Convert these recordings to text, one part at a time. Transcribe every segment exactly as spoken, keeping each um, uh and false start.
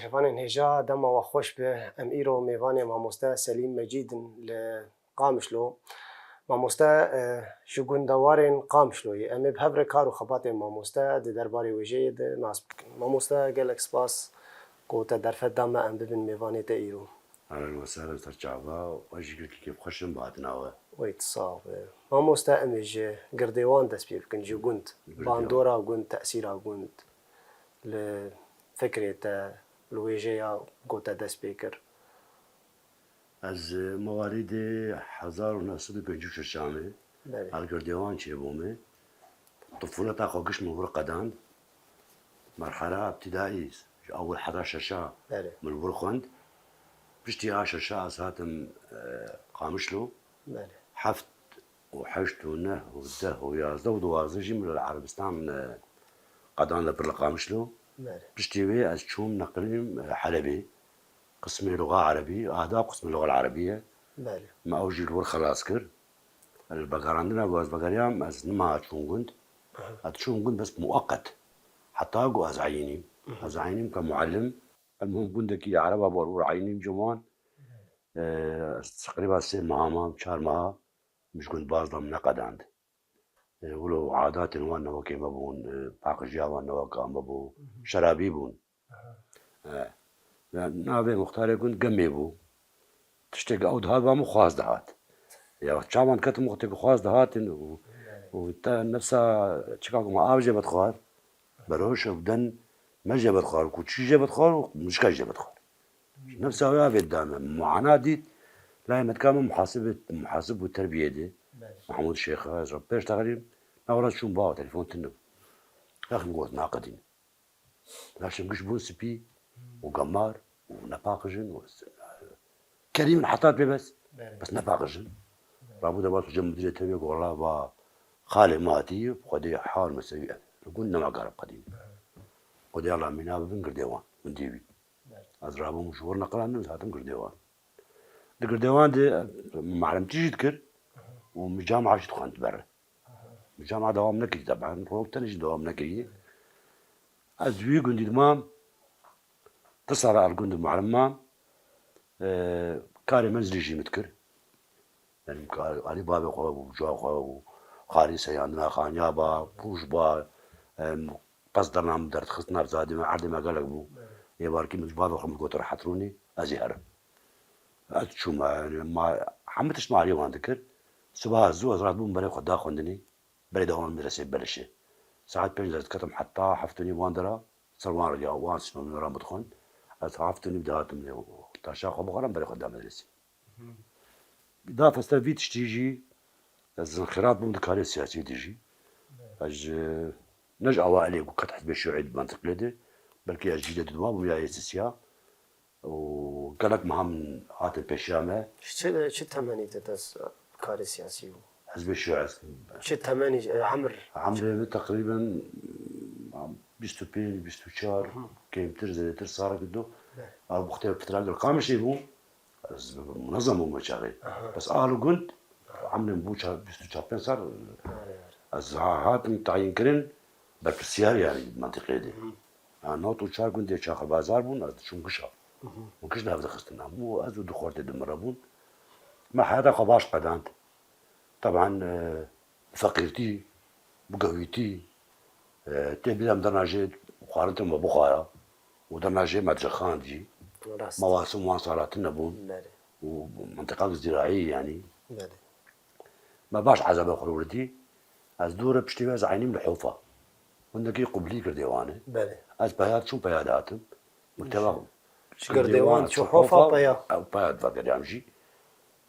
Şevanên hêja, dema we xweş be. Em îro mêvanê mamoste Selîm Mecîd in li Qamişlo. Mamoste, e, ji gundewarên Qamişloyê. Em ê bi hev re kar û xebatên mamoste di derbarê wêjeyê de nas bikin. Mamoste, gelek spas ku te derfet da me em bibin mêvanê te îro. Ehlen we sehlen ser çava, ez jî gelkî kêfxweş im bi hatina we. Wey, tu sax be. Mamoste, em ê ji girdêwan dest pê bikin, ji gund. Ji girdêwan. Bandora gund, tesîra gund li fikrê te, li wêjeya ku te dest pê kir. Ez, e, mewalîdê hezar û neh sed û pêncî û şeş amê. Belê. Ez girdêwan çêbûme. Tifûleta xwe giş min wir qedand. Merhela îbtîdaî, ji ewil heta şeşa Belê. Min wir xwend. Piştî a şeşa ez hatim, e, Qamişlo. Belê. Heft û heşt û neh û deh û yazdeh û duwazdeh jî min li Erebistan, e, qedan li pir li Qamişlo. Belê. Piştî wê ez çûm neqilîm, e, Helebê. Qismê luxa erebî, ada qismê luxa erebî ye. Belê. Me ew jî li wir xelas kir. Li vegerandina ku ez vegeriyam, ez nima çûm gund. Aha. Ez çûm gund bes muweqet. Heta ku ez eyînîm. Mhm. Ez eyînîm ke muallim. Em hûn gundekî ereba bor wir eyînîm ji wan. Ee, ez teqrîba sê meha mam, çar meha min ji gund baz da, min neqedand. E, wilo adatên wan newekê me bûn, e, paqijiya wan neweka me bû, Mhm. şerabî bûn. Aha. E, ya navê muxtarê gund Gemê bû. Tiştê ku ew dihat ba min xwaz dihat. Ya çavan ketim wextê ku xwaz dihatin û, û te nefsa çika ku me av jê vedixwar, beroş û den me jê vedixwar, ku çî jê vedixwar û mişka jê vedixwar. Nefsa wê avê dida me. Muana dît. Layê me dika me muhasib, muhasib bû terbiyê de. Belê. Mehmûd Şêx, ez pêş dexilîm. Navra çûm ba telefon tune bû. Rexim got naqedîn. Laşim giş bûn spî û gemar û nepaqijin û kerîm heta pê bes. Belê. Bes nepaqijin. Belê. Rabû de vat cem mudirê tevê ku wala va xalê me hatî, Xwedê hal mesewî ev. Li gund nema kare qedîn. Belê. Xwedê Allah mîna bibin girdê wan. Min dî wî. Belê. Ez rabûm ji wir neqelandim, ez hatim girdêwan. Di girdêwan de muallimtî jî dikir û min camia jî dixwend ber. Min camia dewam nekirî, teben rok tenê jî dewam nekirî. Ez di wî gundî dimam, du sala li gund muallim mam, e, karê menzilî jî min dikir. Yanî alî bavê xwe bû, cuwa xwe bû, xalî seyandina xaniya ba, pûş ba, em, qas derna min derdixist, nav zadê me, erdê me gelek bû. Belê. Êvarkî min ji bavê xwe min got rehet rûnî, ez ê herim. Ez çûme, yanî ma, hemû tişt me alî wan dikir. Sibaha zû ez rat bûm berê xwe da xwendinê, berê dewam medresê Belişê. Saet pênc ez diketim heta heft û nîv wan dera, ser wan rêya, wan sînorî wan bidixwend. Ez heft û nîv dihatim lê taşa xwe bixwarim, berê xwe da medresê. Da feste vî tiştî jî ez xêrat bûm di karê siyasî de jî. Ez ji, ne ji awa elê ku ket hizbê şûî di mantiqê de, belkî ez jî de didwa bûm ya êsisiya û gelek meha min hatin pêşiya me. Ji çi, çi temenî te dest karê siyasî bû? Hizbê şûî ez. Çi temenî, e, emir? Emrê min teqrîben bîst û pênc, bîst û çar, Hı. kêmtir, zêdetir sala ku do. Belê. Ew wextê fitra gel Qamişê bû. Ez munezem bûm çaxê. Aha. Bes a li gund, emrê min bû ça-, bîst û çar pênc sal, Are, are. ez ha-, hatim tayîn kirin, berpirsiyar yanî mantiqê de. Hı. Ya nod û çar gundê Çaxir Bazar bûn, ez diçûm gişa. Hı hı. Min giş nav dixistin. Hemû ez û du xortê di min re bûn. Me heyata xwe baş qedand. Teban, e, feqîrtî, bigewîtî, e, tê bîra min derna jê xwarin tune me bixwara û derna jê me dixand jî. Rast. Me wasim wan sala tune bûn Belê. Û mintiqa zîraî yanî. Belê. Me baş ezaba xwe li wir dî. Ez dû re piştî wê ez eynîm li Hofa. Gundekî qublî girdêwan e. Belê. Ez peya diçûm, peya dihatim. Û teva Ji girdêwan çû Hofa peya. Ew peya divegeriyam jî.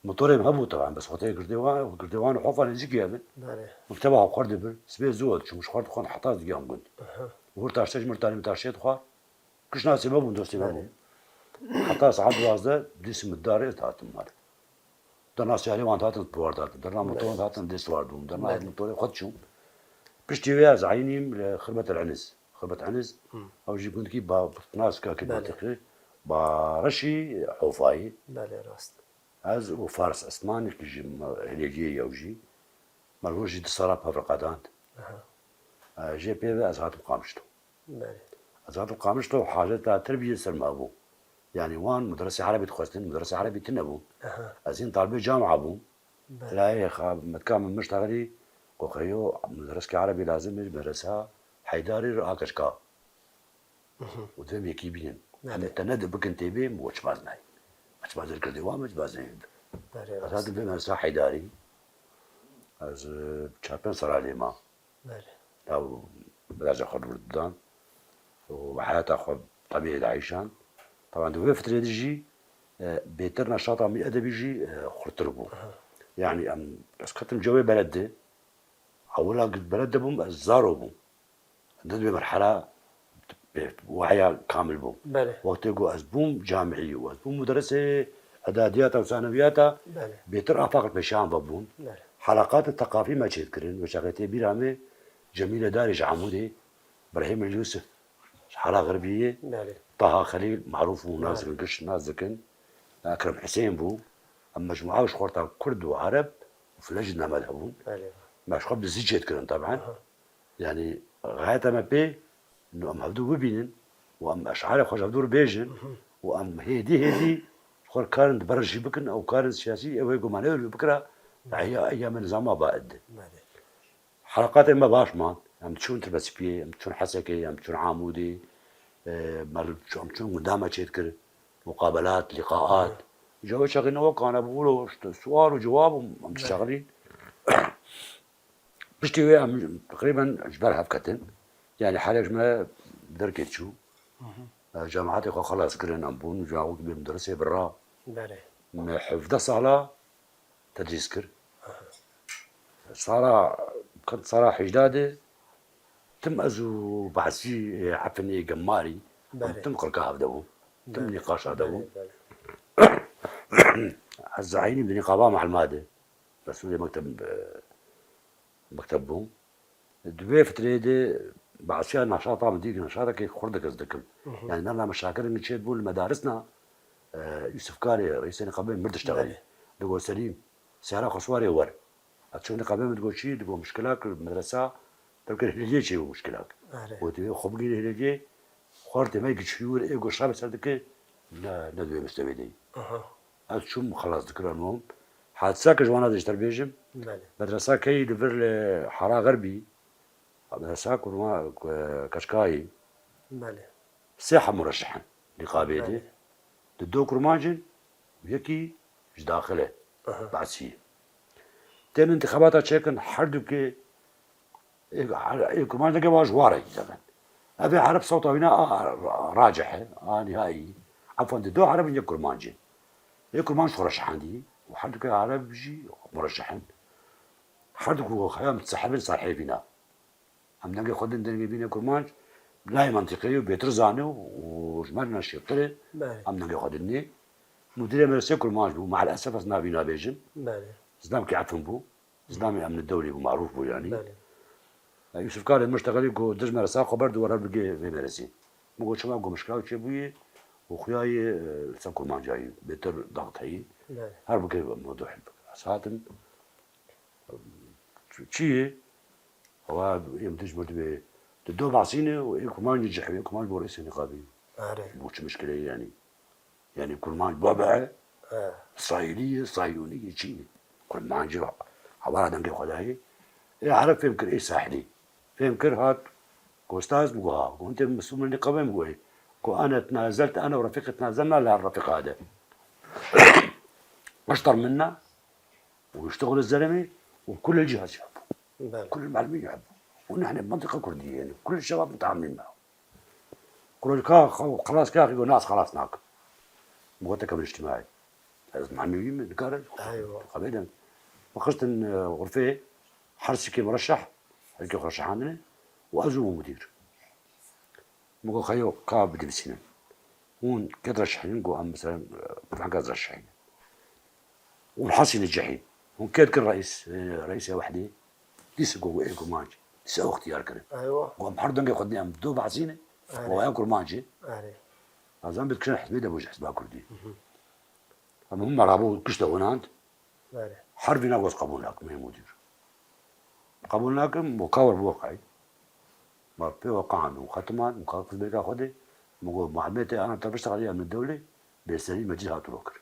Motorê min hebû teban, bes xwetê girdêwan, girdêwan û Hofa nêzîkî hev in. Belê. Min teva xwe xwar dibir, sibê zû ez diçûm, ji xwar dixwar heta ez digiham gund. Aha. Hûr taşte ji mir tanî min taştê dixwar. Giş nasê me bûn, dostê me Belê. Bûn. Heta saet duwazdeh dîsim min darê ez hatim malê. Derna siyarê wan hatin piwar datin. Derna motorê wan hatin dê siwar dûm. Derna Belê. Motorê xwe diçûm. Piştî wê ez eynîm li Xirbet el Eniz. Xirbet Eniz, Hı. ew jî gundkî ba, nasika ki Belê. Mantiqê, bareşî Hofayê. Belê, rast. Ez û Faris Esman, ki ji me-, Hilêliyê yew jî. Me rojî du sala pevre qedand. Aha. E, jê pê ve ez hatim Qamişlo. Belê. Ez hatim Qamişlo, haceta terbiyê ser me bû. Yanî wan muderesê erebî dixwestin, muderesê erebî tune bû. Aha. Ez hîn talibê camia bûm. Belê. Layê xwe, metka min miştexilî, ku xeyo mudereskê erebî lazim e, ji medresa Heydarî re a Keşka. Mhm. Û divê yekî bînin. Belê. Em te ne dibikin tê bê, min got çima ez nayî. Ez çima ez li girdê wan me, çima ez nayî. Belê, ez rast. Hatim vê medresa Heydarî. Ez, e, çar pênc sala lê ma. Belê. Ew miraca xwe li wir didan û heyata xwe tebî dayîşand. Taban di wê fitrê de jî, e, bêtir neşata min edebî jî, e, xurtir bû. Aha. Yanî em, ez ketim cewê beled de. Ewila beled de bûm, ez zaro bûm. Di wê merhela wahya kamil bûm. Belê. Wextê ku ez bûm camî û ez bûm muderisê edadiyata û saneviyata, belê, bêtir afaq li pêşiyan ve bûn. Belê. Heleqatê teqafî me çêdikirin. Wê çaxê tê bîra me Cemîle Darê ji Amûdê, Brahîm El Yûsif ji Hela Xirbiyê, belê, Taha Xelîl, marûf bû, nas, belê, dikin, giş nas dikin. Ekrem Husên bû. Em mecmua ji xorta Kurd û Ereb û Filej di name de hebûn. Belê. Me ji xwe bi zî çêdikirin taban. Aha. Yanî, xayeta me pê, nu em hevdû bibînin û em eşarê xwe ji hevdû re bêjin, mhm, û em hêdî hêdî xwe karin di ber jî bikin, ew karin siyasî, ew ê gumanê wê bikira, eya, eya me nizama ba id. Belê. Heleqatên me baş man. Em diçûn Tirbespiyê, em diçûn Hesekê, em diçûn Amûdê, e, me li, em diçûn gunda me çêdikir, muqabelat, liqaat. Hı. Ca wê çaxî ne wek ana bû, wilo, işte, sual û cewab û em, belê, dişexilîn. Piştî wê em teqrîben ji ber hev ketin. Yanî herek ji me derkê diçû. Hı hı. E, cemaetê xwe xelas kirin, em bûn, ca wek bê muderisê birra. Belê. Me hevdeh sala tedrîs kir. Sala, ket sala hejdeh de, tim ez û Behsî, e, Efin ê Gemmarî, em, belê, tim xelka hev de bûn. Tim, belê, nîqaşa de bûn. Belê, belê. Ez zehînî di nîqaba mehlma de. Mesûlê mekteb, e, mekteb bûm. Di vê fitreyê de behsiya neşata min dî, neşatekê xurdik ez dikim. Mhm. Yani, mevla meşakilên min çêdibûn li medarisna, e, Yusuf Karê, reîsê niqabê min diştexilî. Belê. Digo, Selîm, seyara xwe siwarê wer. Ez çûm niqabê min digo çi? Digo, muşkilak li medresa, dewkir hiliyê çêbû muşkilak. Erê. Û divê xwe bigîrî hiliyê, xortê me giçî wir ê goşa bi ser dike, ne, ne divê mistewê de. Aha. Ez çûm xelas dikir, em hûn. Hadisa ke ji wana de ji te bêjim. Belê. Medresa keyî li vir li Hara Xerbî, medresa kurma, ku, Keçkayî. Belê. Sê heb mureşihin nîqabê de. Belê. Di do kurmancin, yekî ji daxil e. Aha. Behsî. Tên intixabata çêkin, her dukê Ê, ê kurmanceke wan ji wan re dîtibin. Ev ê herif sewta wîna a, a, racih e, a nihayî. Efan di do herif yek kurmancê. Ê kurmanc xwe reşihandî û her duke herif jî mureşihin. Her du ku xeyam sehibin serhê vîna. Em dengê xwe din dengê vîne kurmanc, layê mentiqê û bêtir zane û ji me re şêtir e. Belê. Em dengê xwe din nê. Mudirê medresê kurmanc bû. Maalesef ez navî nabêjim. Belê. Zilamkî Efin bû. Zilamê Emnî Dewlî bû, marûf bû yanî. Belê. E, Yusuf Karê Miştexelî ku dij meresa xwe ber di were bigê vê meresî. Min got, çima ku mişkila çêbûyî û xuya yê, e, li ser kurmancayî bêtir daxt heyî. Belê. Her bigê mewdû hil bike. Ez hatim, çi, çi yê? Ewa êm dij mirdibê. Di do basîne û ê kurmancî cihê, kurmanc bo rêsê niqabî. Erê. Bo çi mişkileyê yanî? Yanî kurmanc babe, he, Îsraîlî ye, Sahyûnî ye, çi ye? Kurmancî hewara dengê xwe dayê. Ê herif fêm kir, ê sahilî. Fêm kir, hat, Kostaz bû ha. Hûn tê Misûmê niqabê min got. Ku ana tnazeltu ana û refîqê tnazelna li her refîqa de. Uşter minna û uştexul zelemê û kul el cihaz yahbu. Belê. Kul el muallimîn yahbu. Û nihne mentiqa kurdî yani. Kul el şebab mutaamilîn ma. Kurocka xelas kir, axî got, nas xelas nakim. Bi goteke min îctîmaî. Ez manevî min dikare. Eywa. Xebê de. Min xistin, e, xurfê, her sîkê mureşeh, herkê xwe reşehandine û ez û mudîr. Min got, xeyo, ka bidivîsînin. Hûn kê direşehînin? Got, em mesela, e, pirtûnka direşehînin. Hûn hesîne cihî. Hûn kê dikin reîs, e, reîsê wehdê? Dîse got, ê kurmanc. Dîse ew ixtiyar kirin. Eywa. Got, em her dengê xwe dinê, em do behsî ne. Erê. Got, ya kurmanc e. Erê. Azan bit kişin hizbê de bû ji hizba kurdî. Hı hı. Em hûn merabû kişte winand. Erê. Her vîna got, qebûl nakim, ê mudîr. Qebûl nakim, bo ka wer bû weqayî. Ma pê we qand û xetiman û kalkız bêka xwe de, min got, "Muhammed, te ana te biştexilî, em li dewlê bêserî mecîd hat turo kir."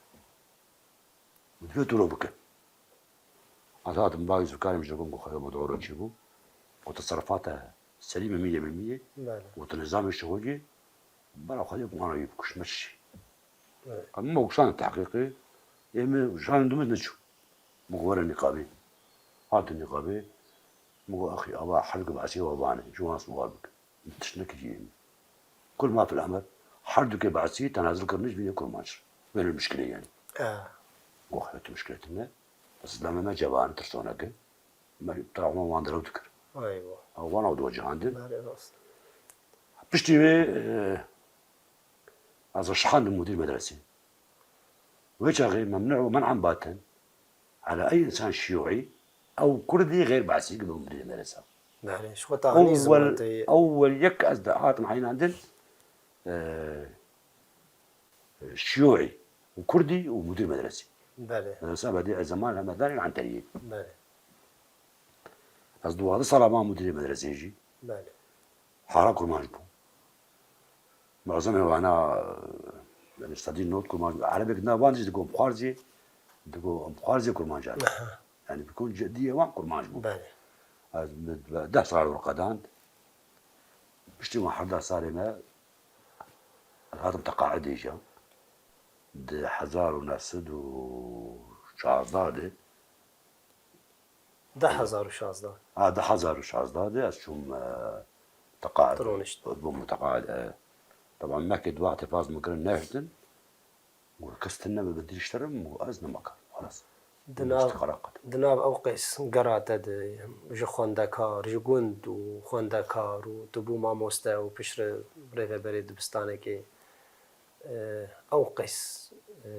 Û divê turo bikin. Ez hatim bagî zûkarê min ji gom got, "Xwedê me doğru çî bû." Got, "Teserrufata serî memiyê, memiyê." Belê. Got, "Nizamê şixulî, bera Xwedê ku ana wî bikuşme çi." Belê. Em me kuşan tehqîqê, ê me jan dimiz neçû. Min got, "Were nîqabê." Hatin nîqabê. Min got, "Axî, ava hevk behsê we vanê, ji wan sual bikin." Tişt nekiriye. Kul ma fil emr, her du ke behsî tenazul kirine ji bînê kurmanc. Wê li mişkilê yani. E. Got, "Xeyr, tu mişkilê tune. Bes lame me cevan tirsoneke. Me travma wan derew dikir." Eywa. Ew wana ew diwe cihandin. Belê rast. Piştî wê, e, ez şihandim mudîr medresê. Wê çaxê memnu û men'an batin. Ala ey insan şiyuî ew kurdî xeyr behsî ki bi mudîr medresa. Belê, ji xwe tahnî ziman te yê. Ewwel yek ez de hatim heynandin, e, şiyuî û kurdî û mudîr medresî. Belê. Medresa bedî ez zeman heme darê Enteriyê. Belê. Ez duwazdeh sala ma mudîrê medresê jî. Belê. Hara kurmanc bû. Muezemê wana, yani sedî not kurmanc bû. Erebek na van jî digo em xwarzê, digo em xwarzê kurmancan. Aha. Yani bikun cediyê wan kurmanc bû. Belê. Ez bi deh sal qedand. Piştî wan hevdeh salê me, ez hatim teqaedê jî. Di hezar û neh sed û çazdeh de, Deh hezar û şazdeh. Ha, deh hezar û şazdeh de ez çûm, e, teqaed. Ronişt. Bûm teqaed, e. Taban mekê du wextê faz min kirin nehiştin. Û kes tune be dirîşterim û ez nemaka. Xelas. Di nav, di nav ew qeys gera te de ji xwendekar, ji gund û xwendekar û tu bû mamoste û piştre rêveberê dibistanekê, e, ew qeys, e,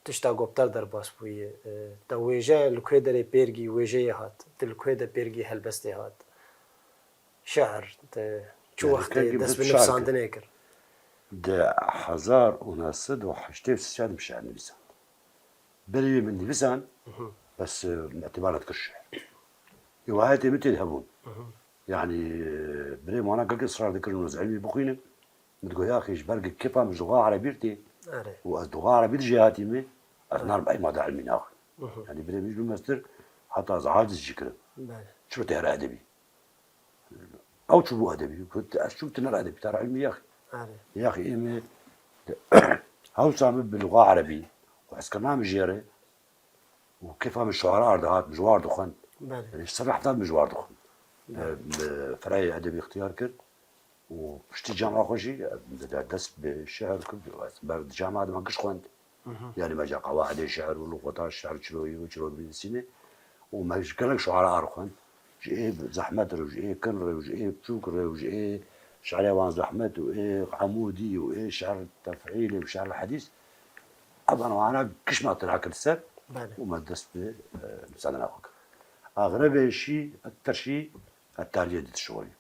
Tişta gopter derbas bûye. E, te wêje li ku derê pêrgî wêjeyê hat? Te li ku de pêrgî helbestê hat? Şehr, te çi wextê dest bi nivîsandinê kir? Di hezar û neh sed û heştê û sê de şehr nivîsand. Berê wê min nivîsand, bes, e, îtîbar nedikir şehr. Rîwayetê min tê de hebûn. Yanî, e, birê wana gelek israr dikirin ez ilmî bixwînim. Min digot, "Yaxî, ji ber ku kefa min ji luxa erebî tê û ez luxa erebî de jêhatî me, ez narim ey mada ilmî naxwînim." Yanî birê min ji min mestir heta ez aciz jî kirim. Belê. Çi têre edebî? Ew çûbû edebî. Got, "Ez çûm tu nere edebî, tara ilmî yaxî." Erê. Yaxî ê me hewsa min bi luxa erebî û hezkirina min jê re û kefa min şuara ar dihat, min ji war dixwend. Belê. Yanî ser heta min ji war dixwend. Belê. E, min ferayê edebî ixtiyar kir û piştî cama xwe jî, e, dest bi şehr kir. Ber di cama de me giş xwend. Yanî me ca qawaidê şehr û luxata şehr çilo ye û çilo dinivîsîne û me ji gelek şuara ar xwend. Ji ê zehmet re û ji ê kin re û ji ê çûk re û ji ê şerê wan zehmet û ê emûdî û ê şer tefîlê û şer hadîs. Ev enwana giş me tira kir ser Belê. Û me dest bi, e, nivîsandina xwe kir. Axire vê şî, ekter şî, ez tariyê dişixulî.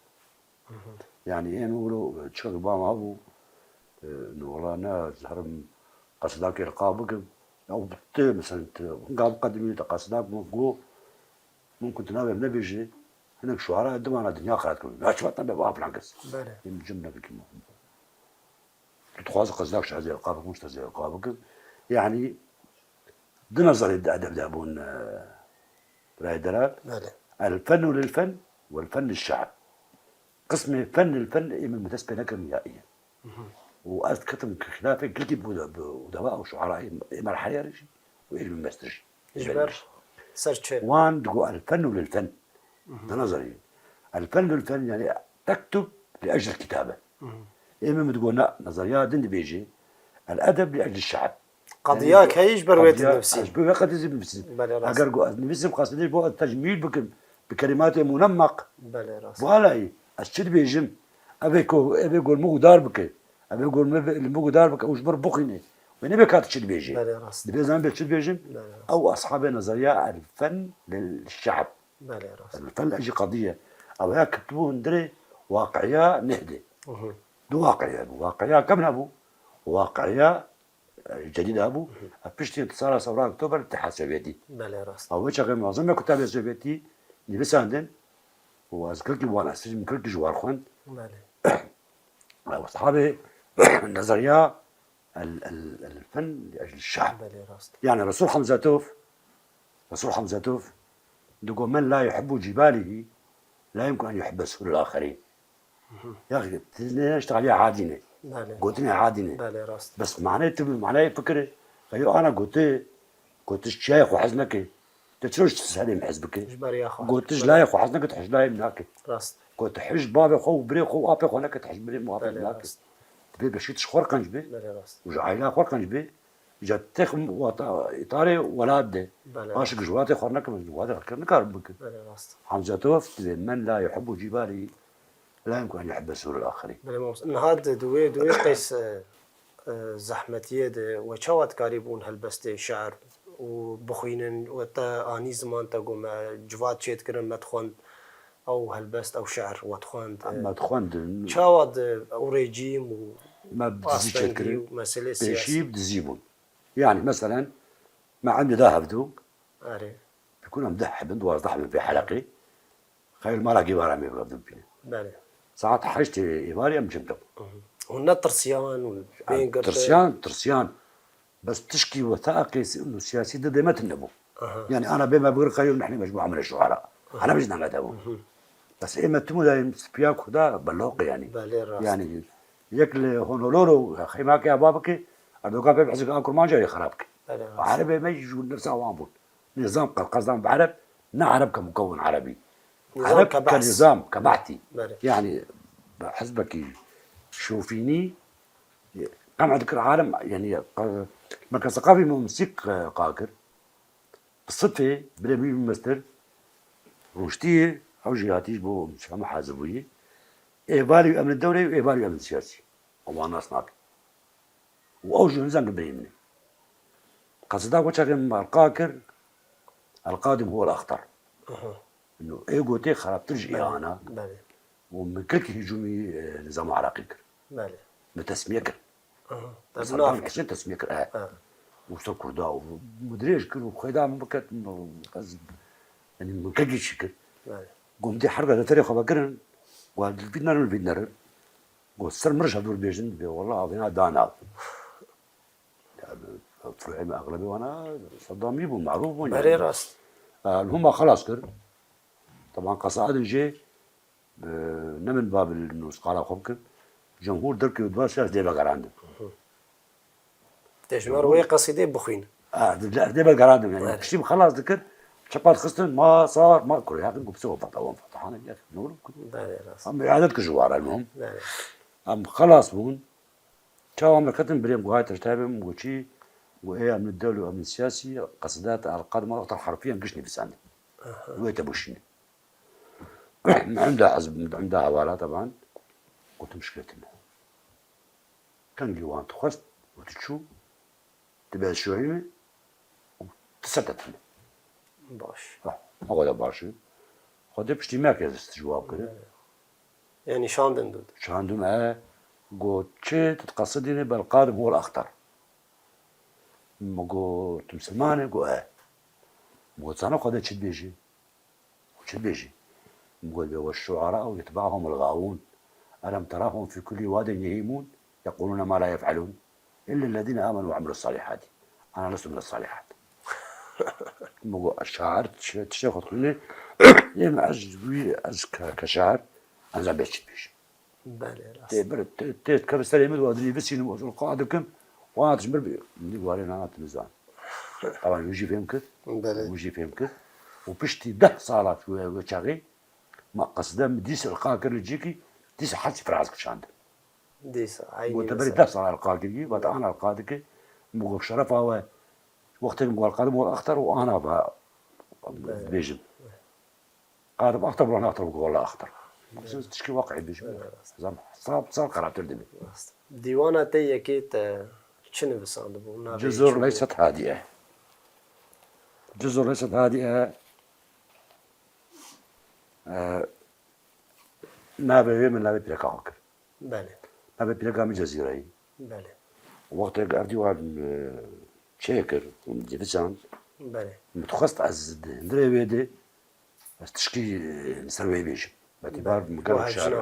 Yanî ê min wilo çiqek ba me hebû, e, no wela ne ez herim qesedakê li qav bikim. Ew tê, mesela, tu hinga biqedimî te qesedak min got, mumkin tu navê min nebêjî, hinek şuara dimana dinya xerat kirin. Ya çi vat nebe ba filan kes. Belê. Ê min cim nebikim. Tu dixwazî qezedak ji hezê li qav bikim, ji hezê li qav bikim. Yanî di nezerê di edeb de hebûn, e, birayê delal. Belê. El fennu lil fen, wel fennu şe'b. Qismê fen lil fen ê min bi dest pê nekirin ya î. Û ez diketim ki xilafê gelkî bi ude-, bi udeba û şuarayê ê merhelê re jî û ê min mestir jî. Ji ber ser çi? Wan digo el fennu lil fen. Di nezerî. El fennu lil fen, yani tektub li eclil kitabe. Ê min digo na, nezeriya din dibêje, el edeb li eclil şe'b. Qediyek heye ji ber wê tu nivîsî. Ez bi wê qedî zî nivîsî. Belê, rast. Eger go ez nivîsim, qasdê ji bo ez tecmîl bikim bi kelîmatê munemmeq. Belê, rast. Wala ez çi dibêjim? Evê ku, evê gor min guhdar bike. Evê gor min li min guhdar bike û ji min bixwîne. Wê nebe ka tu çi dibêjî. Belê, rast. Dibê zanî bê çi dibêjim? Belê, rast. Ew ashabê nezeriya el fen lil şe'b. Belê, rast. El fen jî qediye. Ew ya ketibû hundirê waqiya nehdê. Du waqiya bû. Waqiya kevn hebû? Waqiya, e, cedîd hebû. E, piştî sala Sewra Oktober Îtîhad Sovyetî. Belê, rast. Ew wê çaxê muazim ya kutabê Sovyetî nivîsandin. û ez kilkî wan, ez filmî kilkî ji wan xwend. Belê. Ew ashabê nezeriya el, el, el fen li eclî şehr. Belê, rast. Yani Resul Hamzetov, Resul Hamzetov digo: "Men la yuhibbu cibalî, la yumkin en yuhibbe surul axirîn." Hı hı. Ya, tu ne iştihaliya adî ne. Belê. Gotinê adî ne. Belê, rast. Bes manayê tu, manayê fikirê. Xeyo ana goti, goti ji çiyayê xwe hez neke. Tu çiro ji serê min hez bike? Ji beriya xwe. Goti ji layê xwe hez neke, tu ji layê min nake. Rast. Goti hij bavê xwe û birê xwe û apê xwe neke, tu hij birê min û apê min nake. Belê, rast. Divê beşî tu ji xwe re qenc be. Belê, rast. Û ji aîla xwe re qenc be. Îca têx wata îtarê welat de. Belê, rast. Paşê ji welatê xwe re neke, ji welatê xwe nikarim bikin. Belê, rast. Hamza Tewef divê: "Men la yuhibbu cibalî, la yumkin en yuhibbe surul axirîn." Belê, mamoste. Niha di, di wê, di wê qeys, e, e, zehmetiyê de we çawa dikarîbûn helbestê şi'r û bixwînin, we te anî ziman te got me civat çêdikirin, me dixwend, ew helbest, ew şi'r we dixwend, e, me dixwendin. Çawa di ew rejîm û me bi dizî astengî çêdikirin, û meselê pêşî siyasî? Bi dizî bûn. Yani, meselen, me em dida hevdu. Erê. Bikun em deh hebin, duwazdeh hebin vê heleqê. Xeyr mala gîvara me bi hevdu bîne. Belê. Saet heştê êvarî em cem de bûn. Hı hı. Hûn netirsiyan û bêhn girtin? Tirsiyan, tirsiyan. Bes tişkî weta qêsî û siyasî di dê me tune bû. Aha. Yani ana bê me bigir xeyr nehne mecmû amine şuara. Aha. Ana bijna me de bû. Hı hı. Bes ê me timu dayim spiya Kurda beloq yani. Belê, rast. Yani yek li Honolulu xeymake ava bike, Erdogan pê bihsik a Kurmanca yê xerab ke. Belê, rast. Erebê me jî nefsa wan bûn. Nizam qe-, qezdan bi Ereb, ne Ereb ke mukewin Erebî. Nizam Ereb ke ke behs. Nizam, ke behtî. Belê. Yani, bi hizbekî şofînî, qem'a dikir alem, yani, qe-, Merkez Seqafî me musîk, e, qa kir. Bi sifê, birê wî mestir, rûştiyê, ew jî hatî ji bo hemû hazir bûyî. Êvarî û emni dewrê û êvarî û emni siyasî. Wan nas nake. Û ew jî zengin birê min e. Qesida ku çaxê min Elqa kir, Elqadim huwel axtar. Aha. Ino ê gotê xerabtir ji ê ana. Belê. Û min kilkî hicûmî, e, nizama Iraqî kir. Belê. Min tesmiye kir. Aha. Saddam Husên tesmiye kir, e. Ha. Û ser Kurda û min dirêj kir û xwêda min biket, min, ez, yani min kilkî çi kir. Belê. Got, dê herga deterê xwe vekirin, got, li vî nerin, li vî nerin. Got, ser min re ji hevdû re bêjin, dibê, wela, avêna dana. Yani, furûê me, exlebê wana Seddamî bûn, merûf bûn, yani. Belê, rast. E, li hûn me xelas kir. Teban qesa edin jê, e, ne min babil nûsqala xwe bikir. Cemhûr derkevî û di van siyas dê vegerandin. Hı hı. Tê ji me re wê qesîdê bixwîn. A, di, di, dê vegerandin, yani. Evet. Piştî min xelas dikir, çepa dixistin, ma sar, ma kuro, ya, got, pise wefata, wefata, hane, ya, ne olur? Belê, rast. Em îadet kir ji wara, muhim. Belê. Em xelas bûn. Çawa me ketin birêm got, hay tiştê bim, got çi? Got, ê, emni dewle û emni siyasî, qesidat, elqad, ma, extar harfiyen giş nivîsandin. Aha. Wê te bişîne. Min hemda hizb, min hemda hevala, teban, gotim şikê tune. Kengî wan tu xwest û tu çû, tu bê ez şohî me û tu ser te tune. Baş. Ha, o kadar baş e. Xwedê piştî me ke ez ji wan kirin. Evet. Yani şandin dû. Şandim e, got, çi, tu diqesidînê, belqadim hol axtar. Min got, tu misilman e? Got, e. Min got, zana Xwedê çi dibêjî? Û çi dibêjî? Min got, ve şuara ew yetba'hum el-gawun. Elem terahum fi kulli wadin yehîmun, yequlune ma la yef'elun. Illa ellezine amenu ve amilus salihati. Ana lestu mines salihat. Min got, şair tiştê, tiştê xwe dixwîne. Yê min ez ji wî, ez ke, ke şair, ez bê çi dibêjim. Belê, rast. Tê bir, tê, tê dikeve serê min, û ez dinivîsînim, ez ilqa dikim, wana tu ji min re bê. Min dî warê nana tu nizan. Teban wî jî fêm kir. Belê. Wî jî fêm kir. Û piştî deh sala wê, wê çaxê, ma qeside min dîs ilqa kir li cîkî, dîs hesî firaz kişand. Dîsa, eynî mesela. Gote berî deh sala ilqa kirî, vat ana ilqa dike, min got şerefa we, wextê min got elqadim wal axtar û ana va dibêjim. Qadim axtar, buran axtar, wala axtar. Siz tişkî waqî bêjin. Evet, rast. Zam sal, sal xerabtir dibe. Rast. Dîwana te yekê te çi nivisandibû? Navê Cizur çi bû? Leyset hadiye. Cizur leyset hadiye. E, navê wê min navê pîreka xwe kir. Belê. Navê pîreka min Cezîre ye. Belê. Wextê erdî wan, e, çêkir û min divisand. Belê. Min dixwest ez di hundirê wê de ez tişkî, e, li ser wê bêjim. Betî Bar min gelek şair,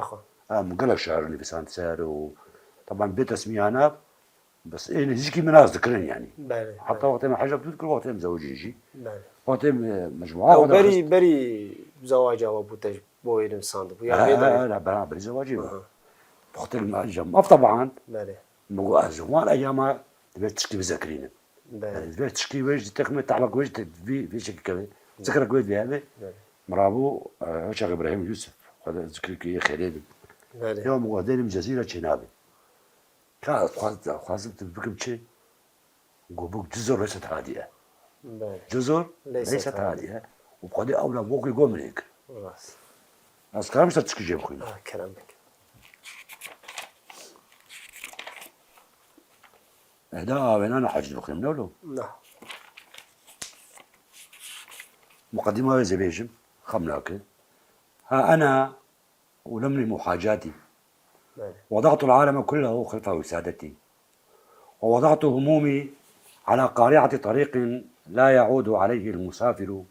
ha, min gelek şair nivîsand ser û, teban bê tesmiyana, bes ê nêzîkî min nas dikirin yanî. Belê, Heta belê. Wextê min hejab dûr kir, wextê min zewicî jî. Belê. Wextê min mecmua Ew wextê berî, xist. Berî zewaca we bû te ji bo wê nivîsandibû? Ya Ha, vê ha, demê? Ha, beraberî zewacî bû. Aha. Wextê min hejab maf teban. Belê. Min got ez wan eyama divê tişkî bizekirînim. Belê. Yani, vê tişkî wê jî, texmê tahmek wê jî, vî, vî şekî keve. Zikrek wê divê hebe. Belê. Mirabû, e, Hoca Îbrahîm Yûsif, Xwedê zikrê kê yê xêrê bin. Belê. Ya min got, dêrim Cezîre çê nabe. Ka xwaz-, xwazim tu bikim çi? Got, bûk Cizor leyset hadiye. Belê. Cizor Leyset leyset hadiye. Hadiye. Û Xwedê ewla wekî got min ê kir. Rast. Ez karim ser tişkî jê bixwînim. Ah, kerem bike. Eda awêna ne hecî bixwînim, ne wilo? Na. Muqedîma wê zê bêjim, xem nake. ها أنا ألملم حاجاتي. Belê. وضعت العالم كله خلف وسادتي. ووضعت همومي على قارعة طريق لا يعود عليه المسافر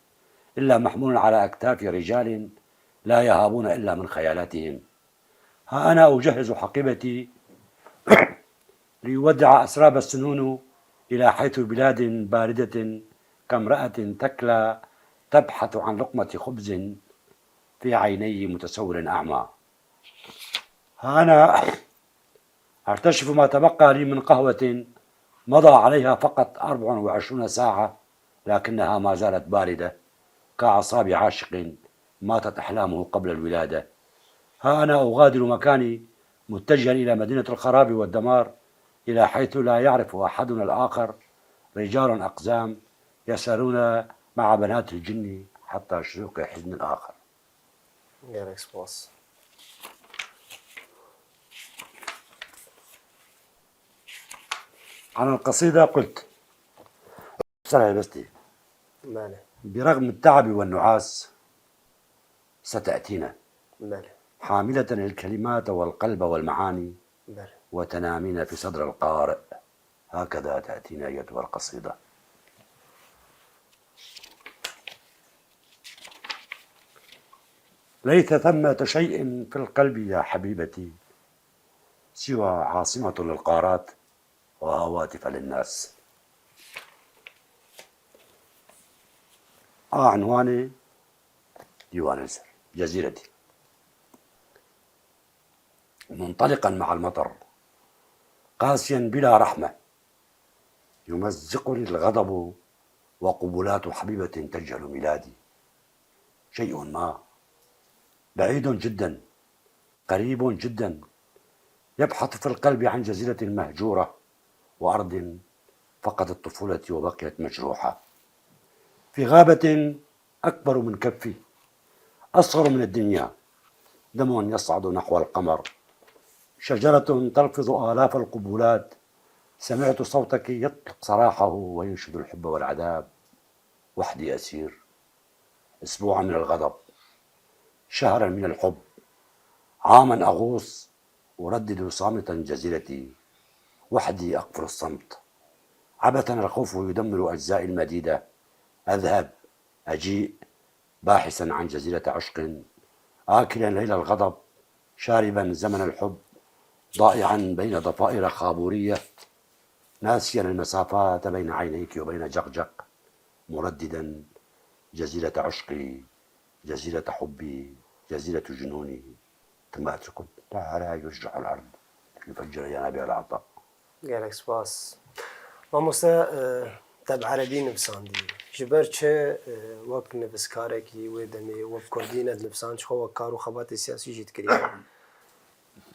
إلا محمول على أكتاف رجال لا يهابون إلا من خيالاتهم. ها أنا أجهز حقيبتي ليودع أسراب السنون إلى حيث بلاد باردة كامرأة تكلى تبحث عن لقمة خبز في عيني متسول أعمى. ها أنا أرتشف ما تبقى لي من قهوة مضى عليها فقط أربع وعشرون ساعة، لكنها ما زالت باردة كأعصاب عاشق ماتت أحلامه قبل الولادة. ها أنا أغادر مكاني متجها إلى مدينة الخراب والدمار، إلى حيث لا يعرف أحدنا الآخر، رجال أقزام يسيرون مع بنات الجن حتى شروق حزن الآخر. Gelek spas. عن القصيدة قلت، سرها بستي. Belê. برغم التعب والنعاس ستأتينا. Belê. حاملة الكلمات والقلب والمعاني Belê. وتنامين في صدر القارئ. هكذا تأتينا أيتها القصيدة. ليس ثمة شيء في القلب يا حبيبتي سوى عاصمة للقارات وهواتف للناس. A عنوانê dîwanê ser. جزيرتي. منطلقا مع المطر قاسيا بلا رحمة يمزقني الغضب وقبلات حبيبة تجهل ميلادي. شيء ما بعيد جدا قريب جدا يبحث في القلب عن جزيرة مهجورة وأرض فقدت طفولتي وبقيت مجروحة في غابة أكبر من كفي أصغر من الدنيا دمع يصعد نحو القمر شجرة تلفظ آلاف القبلات سمعت صوتك يطلق سراحه وينشد الحب والعذاب وحدي أسير أسبوعا من الغضب شهرا من الحب عاما أغوص أردد صامتا جزيرتي وحدي أقفل الصمت عبثا الخوف يدمر أجزائي المديدة أذهب أجيء باحثا عن جزيرة عشق آكلا ليل الغضب شاربا زمن الحب ضائعا بين ضفائر خابورية ناسيا المسافات بين عينيك وبين جقجق مرددا جزيرة عشقي جزيرة حبي جزيرة جنوني تماسك الدهر يشجع الأرض يفجر ينابيع العطاء. Gelek spas. Mamoste, e, te bi erebî nivîsandî. Ji ber çi, e, wek nivîskarekî wê demê wek kurdî nedinivîsand, ji xwe wek kar û xebatê siyasî jî dikirî?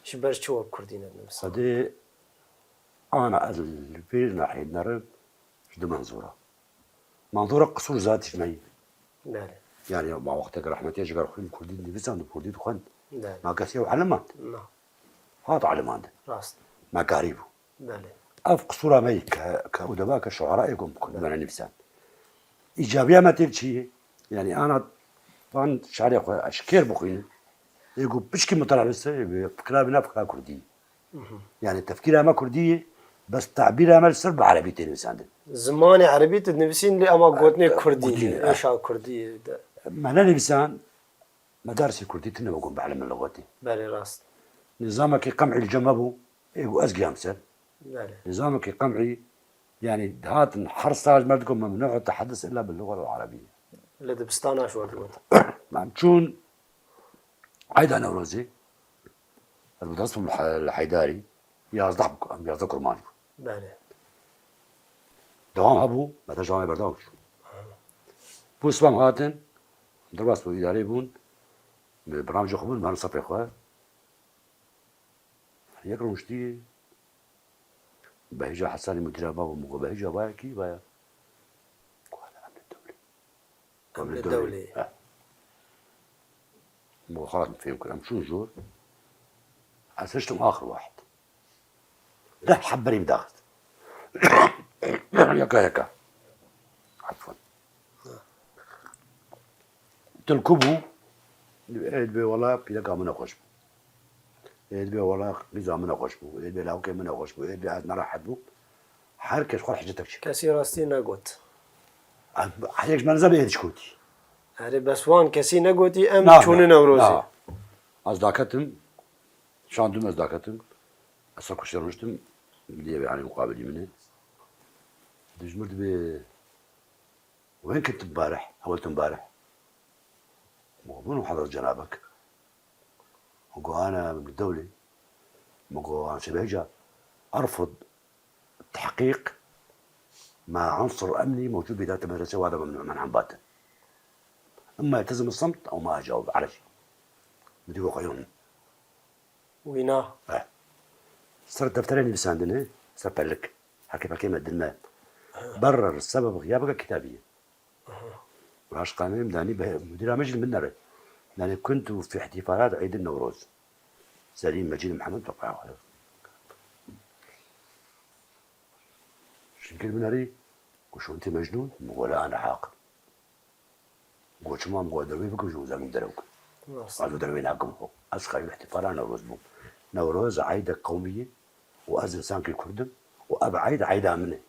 Ji ber çi wek kurdî nedinivîsand? Xwedê ana ez li vê nahiyê dinerim ji du menzûra. Menzûra qisûr zatî ji me yî. Belê. Yani ma wextek rehmetê ji ber xwîn kurdî dinivîsand û kurdî dixwend. Belê. Ma kesî ew elimand? Na. Hat elimandin. Rast. Ma karî bû. Belê. Ev qisûra me yî ke, ke edeba, ke şuara ê ku em kurdî me nenivîsand. Îcabiya me tê çi ye? Yani ana van şiarê xwe ez kêr bixwînim. Ê ku pişkî muterelis e, ê bi fikra bîna fikra kurdî. Yani tefkîra me kurdî ye, bes tebîra me li ser bi erebî tê nivîsandin. Zimanê erebî tu dinivîsîn lê ema gotinê kurdî, kurdî ne, êşa kurdî de. Me nenivîsand, Medarsê kurdî tune vegot bi ilm lixwetê. Belê rast. Nizamekî qem'î li cem me bû, ê bû ez giyam ser. Belê. Nizamekî qem'î, yanî dihatin her sal ji me digot, "Memnu'u teheddes illa bil lugha al arabiyye." Li dibistana ji we digot. Em çûn Eyda Newrozê, ez bi dest bûm li He-, li Heydarî, yazdeh bû, em yazdeh kurmanc bûn. Belê. Dewam hebû, me te ji wan re berdewam çû. Bû sibam hatin, derbas bû îdarê bûn, bi bernamecê xwe bûn, bi her sefê xwe. Yek rûniştî, Behîca Hesanî mudîra me bû, min got, "Behîca, vaya kî vaya?" Got, "Hela em li dewlê." Em li dewlê. He. Min got, "Xelat min fêm kir." Em çûn jor. Ez hiştim axir wahid. Deh heb berî min daxist. Yeka yeka. Efwan. Til ku bû? Ê dibê wela pîreka min nexweş bû. Ê dibê wela qîza min nexweş bû. Ê dibê lawikê min nexweş bû. Ê dibê ez nerehet bûm. Her kes xwe hicretek çêkir. Kesî rastî negot. Heyek ji me nizabe ê diş gotî. Erê bes wan kesî negotî em çûne Newrozê. Ez daketim. Şandûm ez daketim. Ez ser kursiyê rûniştim. Diliyê vê anî muqabilî min e. Dijmir dibê, "Wên kuntum barih, heweltum barih?" Min got, "Min û hezret cenabek." Min got, "Ana min li dewlê." Min got, "Ana Şebehîca, erfid tehqîq ma unsur emnî mewcûd bi îdarete medrese, wada memnû men'an batin. Imma iltezim simt ew ma ecawib, erebî." Min dî got, "Xeyr." Wîna. Eh. Ser defterê nivîsandine, ser pelik. Heke pekê me din me. Berrer sebeb xiyabeke kitabî ye. Raşqanê min danî be, mudîra me jî li min nere. Danî kuntu fi ihtifalat Eydin Newroz. Selîm Mecîd Mihemed Toprağı. Şinkir min erî, ku şûntî Mecnûn, min wela ana haq. Got, "Çima?" Min got, "Derwê bikim ji zengin derew kim." Rast. Ez û derwê nakim xwe. Ez xerîb ihtifala Newroz bûm. Newroz eydek qewmî ye û ez însankî Kurd im û ev eyd eyda min e.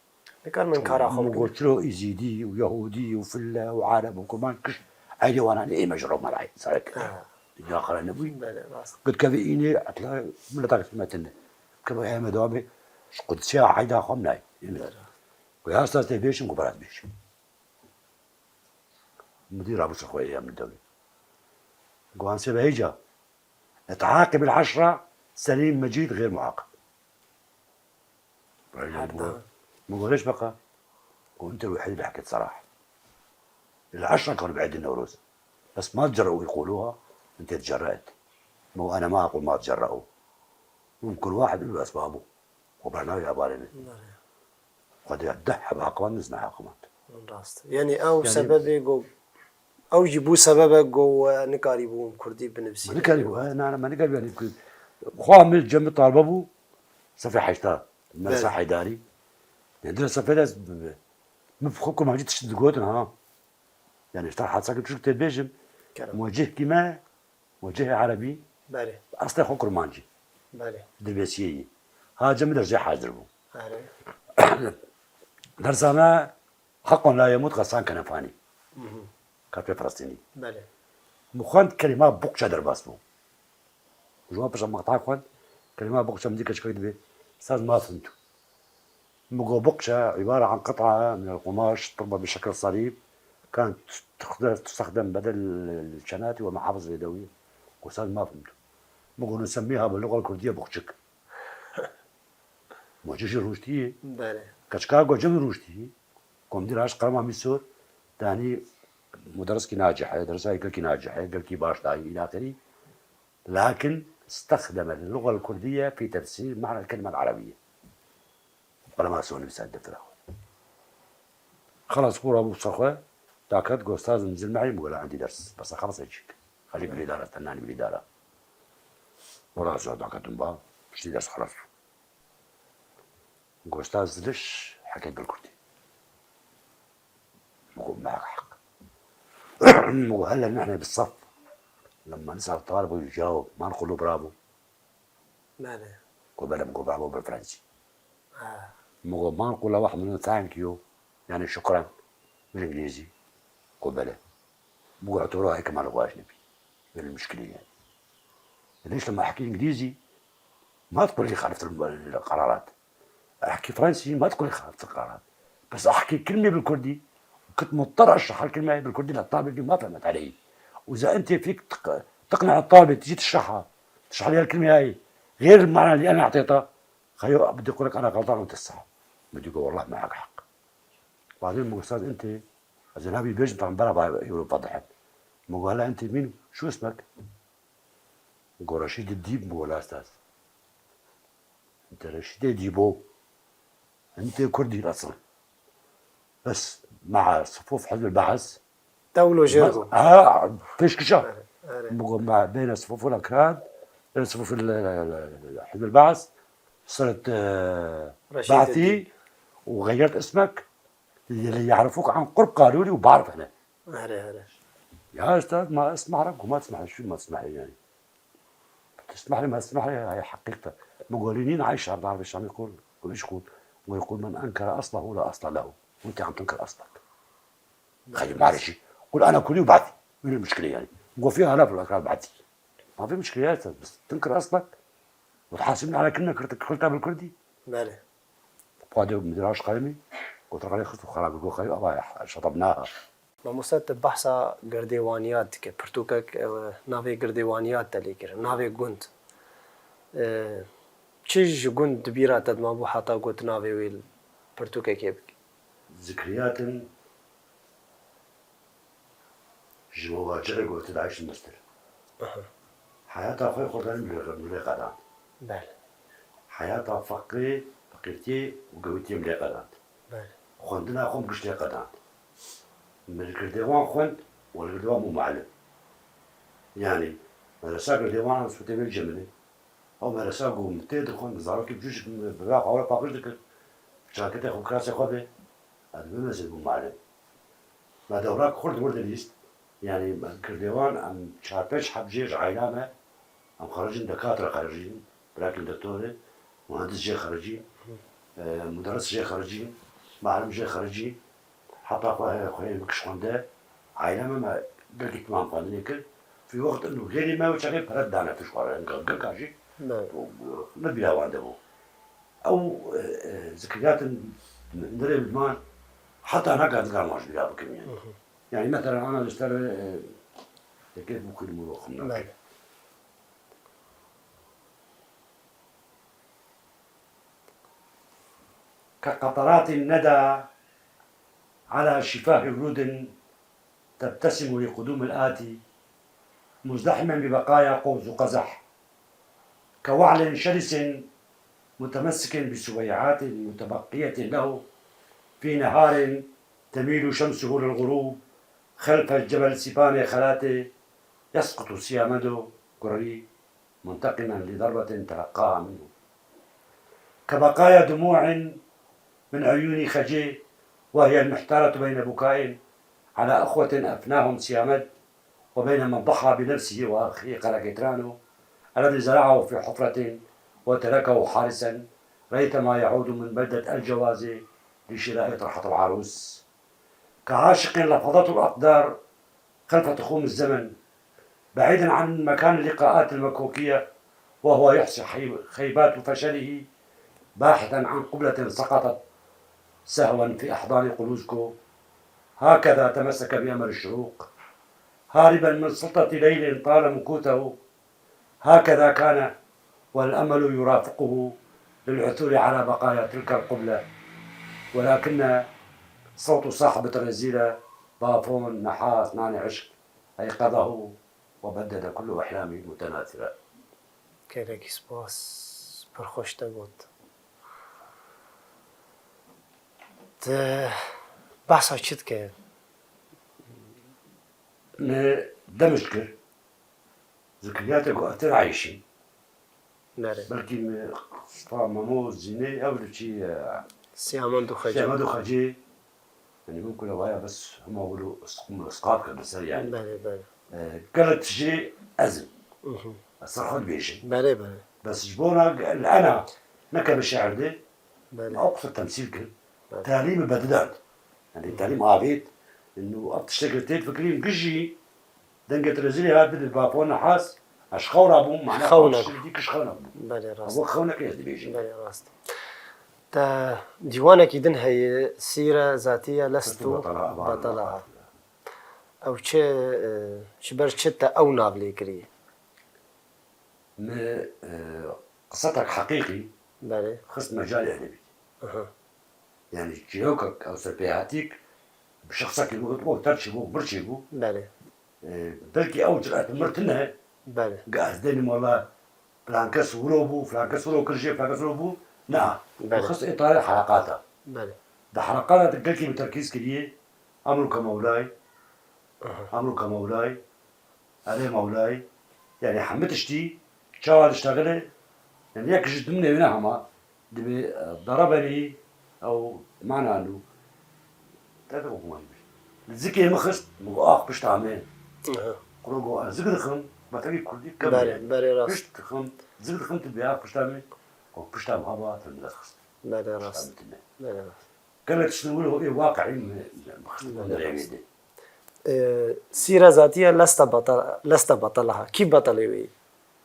Nikar min kara xwe Min bikim. Got, "Çiro Îzîdî û Yehûdî û Fille û Ereb û Kurmanc kiş eydê wan hene, ê me ji Roma re eyd sare kir." Ha. Dinya xera nebûyî. Belê, rast. Got, "Kevê înê etla mileta me tune. Kevê heye me dewamê ji Qudsiya eyda xwe min nayê." Belê. Got, "Ya ustaz tê bêjim?" Got, "Bira ez bêjim." Mudîr rabû ser xwe, "Ê em li dewlê." Got, "Ana Şebehîca, etaaqib el eşra Selîm Mecîd xêr muaqib." Min got, "Lêş beqa." Got, "Ente wahîd li heket serah. El eşra kanu bi Eydî Newroz. Bes ma tcerre'u yekuluha, ente tcerre'et. Min got, ana ma aqul ma tcerre'u. Mumkin wahid û esbabu." Xwe bernavê hevalê min. Belê. Xwedê deh heb heqand nizne heqand. Rast. Yanî ew sebebê go, ew jî bû sebebek go we nikarîbû kurdî binivîsî. Me nikarîbû, he, na, na, me nikarîbû, yanî ku xwe min cem min talbe bû, sefê heşta, medresa Heydarî. Yanî di sefê de min bi xwe ku me hemî tişt digotin, ha. Yanî ji te hadisakî çûk tê bêjim, Kerem. Muwecihkî me, muwecihê erebî, Belê. Eslê xwe kurmancî. Belê. Dirbêsiyê yî. Ha cem min dersê hazir bû. Erê. Dersa me Heqon la yemût Xesan Kenefanî. Katê Filistînî. Belê. Min xwend kelîma boxça derbas bû. Ji wan pişa maqta xwend, kelîma boxça min dî keçikek dibê, "Saz ma fimtu." Min got, "Boxça ibare an qit'a min el qumaş turba bi şekil salîb, kan tustaxdem bedel çenatî ve muhafiz yedewî." Got, "Saz ma fimtu." Min got, "Nusemmiha bi lugal kurdiye boxçik." Mocî jî rûştî. Belê. Keçika gocim rûştî. Komdî raş qerma mî sor. Danî muderriskî nacih e, dersa gelkî nacih e, gelkî baş dayî, îlaxirî. Lakin istexdeme lugal kurdiye fî tefsîr ma'na kelime erebîye. Qelema sonî ser deftera xwe. Xelas xwe rabû ser xwe. Daket gostaz min zilmehî min wela endî ders. Besa xelas e çik. Xelî bilîdara, tenanî bilîdara. Wela zor daketim ba. Piştî ders xelas. Gosta ziliş heke gil kurdî. Min got, "Meq heq." Min got, "Hele nehne bi sef." Lemma nisa talibû jawab, man qulu bravo. Belê. Got, "Bele," min got, "Bravo" bi fransî. Ha. Min got, "Man qula wahid min thank you, yani şukran." Bi îngilîzî. Got, "Bele." Min got, "Tu roheke mal xwe ji nebî." المشكلة يعني. ليش لما أحكي إنجليزي ما تقول لي خالفت الم-، القرارات؟ أحكي فرنسي ما تقول لي خالفت القرارات. بس أحكي كلمة بالكردي، وكنت مضطر أشرح الكلمة هاي بالكردي للطالب اللي ما فهمت علي. وإذا أنت فيك تق-، تقنع الطالبة تجي تشرحها، تشرح لي الكلمة هاي غير المعنى اللي أنا أعطيتها، خيو بدي أقول لك أنا غلطان وأنت الصح. بدي أقول والله معك حق. بعدين بقول: "أستاذ، أنت"، إذا نبي بيجن طبعًا برا با-، يقولوا فضحت. بقول: "هلا أنت مين؟ شو اسمك؟" بقول: "رشيد الديب." بقول: "لا أستاذ، أنت رشيد ديبو، أنت كردي الأصل، بس مع صفوف حزب البعث." Tewlo jêr bû. Ha, pêşkişa. Erê, erê. Bû ma-, beyne sifûf û ekran, beyne sifûf û l-, l-, l-, l-, Hizb el-Ba'th, siret, e, Reşîd Ba'thî Eddîn. وغيرت اسمك ليعرفوك عن قرب قالوا لي وبعرف أنا. Erê, erê. يا أستاذ، ما اسمح لك وما تسمح لي، شو ما تسمح لي يعني؟ تسمح لي ما تسمح لي، هاي حقيقته. بقول لي: "مين عايش على العرب الشام؟" يقول، يقول: "إيش يقول؟" ويقول: "من أنكر أصله لا أصل له." وأنت عم تنكر أصلك. خلي معلش. قول: "أنا كردي وبعثي." وين المشكلة يعني؟ بقول: "في آلاف الأكراد بعثي." ما في مشكلة يا أستاذ، بس تنكر أصلك وتحاسبني على كلمة كرت-، قلتها بالكردي. Belê. Xwedê min raj qelemî, gotirxanê xist û xera gotirxanê ava şetabnaha. Mamoste, tu behsa girdêwaniya dike, pirtûkek, e, navê girdêwaniya te lê kir, navê gund. E, çi ji gund di bîra te de mabû heta got navê wê li pirtûkekê bike? Zikriyatin ji mewacirê gotin Ayşin Mestir. Aha. Heyata xwe xurdanî min lê, min lê qedand. Belê. Heyata feqirê, feqîrtiyê û gewitiyê min lê qedand. Belê. Xwendina xwe min giş lê qedand. Min li Girdêwan xwend û li Girdêwan bû muallim. Yanî, medresa Girdêwan sûtê wê cemilî. Ew medresa ku min tê dixwend, zarokê biçûçik bi vê xwe paqij dikir. Çaketê xwe bi kirasê xwe bê. Ez dibêm ez ê bûm muallim. Me dewrak xurt wir dilîst. Yanî Girdêwan em çar pênc heb jê ji aîla me. Em xerecîn, dekatre xerecîn, birakên doktor e, muhendis jê xerecîn, e, muderis jê xerecîn, muallim jê xerecîn. Heta xwe heye xwe yê min kişt xwende. Aîla me, me gelkî timam xwendinê kir. Fî wext inu gêrî me û çaxê pere dane pişt xwe re. Gelka jî Ne. li bîra wan de bû. Ew, e, e, zikriyatin hundirê min heta naka dikarim wan ji bîra bikim yani. Hı hı. Yani mesela ana ji te re, e, yekê bixwînim û xwim nake. Belê. كقطرات الندى على شفاه ورود تبتسم لقدوم الآتي، مزدحما ببقايا قوس قزح، كوعل شرس متمسك بسويعات متبقية له في نهار تميل شمسه للغروب خلف الجبل سبان خلاته، يسقط سيامدو كري منتقما لضربة تلقاها منه. كبقايا دموع من عيون خجي، وهي المحتارة بين بكاء على أخوة أفناهم سيامد، وبين من ضحى بنفسه وأخيه قراكيترانو الذي زرعه في حفرة وتركه حارسا ريثما يعود من بلدة الجوازي لشراء طرحة العروس. كعاشق لفظته الأقدار خلف تخوم الزمن، بعيدا عن مكان اللقاءات المكوكية، وهو يحصي حي-، خيبات فشله، باحثا عن قبلة سقطت سهوا في أحضان قلوزكو. هكذا تمسك بأمل الشروق، هاربا من سلطة ليل طال مكوثه. هكذا كان، والأمل يرافقه للعثور على بقايا تلك القبلة، ولكن صوت صاحبة الرزيلة بافون نحاس ناني عشق أيقظه وبدد كل أحلامه المتناثرة. Gelekî spas, pir xweş te got. Tu behsa çi dike? Me demiş kir. Zikriyatê ku etir Ayşî. Belê. Belkî me, spa Memo Zînê ew li çi, e, Siyamend û Xecê. Siyamend û Xecê. Yanî mimkun e waya bes hema wilo isqat kir li ser yanî. Belê, belê. E, gelek tijî ez im. Mhm. Ez ser xwe dibêjim. Belê, belê. Bes ji bona li ena neke bi şe'ir de, belê, me ew qisir temsîl kir. Belê. Talî min bedidand. Yanî, mhm, talî min avêt. Ino ev tiştekê tê fikirîn gijî Dengê te rezîlê hat bidin, bapon nehas, ez ji xew rabûm, mana Xew ew nebû. Şirî dî ki ji xew nebû. Belê, rast. Ew xew neke ez dibêjim. Belê, rast. Te dîwanekî din heye, Sîre Zatiye Lestu Batalaha. Ew çi, e, ji ber çi te ew nav lê kirî? Min, e, qisetek heqîqî Belê. Xist mecalê edebî. Aha. Yani çîrokek ew serpêhatîk bi şexsekî bû, got, o ter çêbû, bir çêbû. Belê. E, belkî ew cüret mir tine, Belê. Ge ez denim wala filan kes wilo bû, filan kes wilo kir jê, filan kes wilo bû. Na, Belê. Xist êtarê heleqata. Belê. Di heleqata de gelkî min terkîz kiriye, emruke mewlay, Aha. Emruke mewlay, erê mewlay. Yani hemî tiştî, çawa diştexile, yani yek ji dimnê wine hema, dibê, e, darabenî, ew mana nû. Te de hukuma dibê. Zikê min xist, min got, ax pişta me. Aha. Kuro got, ez zik dixim, betekî kurdî kevin. Berê, berê rast. Pişt dixim, zik dixim tu bê ax pişta me. Got, pişta min heba, te min dest xist. Berê rast. Pişta min tine. Berê rast. Gelek tiştin wilo ê waqiî mi, mi xist derevê de. Ee, Sîre Zatiye lesta batal, lesta batalaha. Kî betelê wê?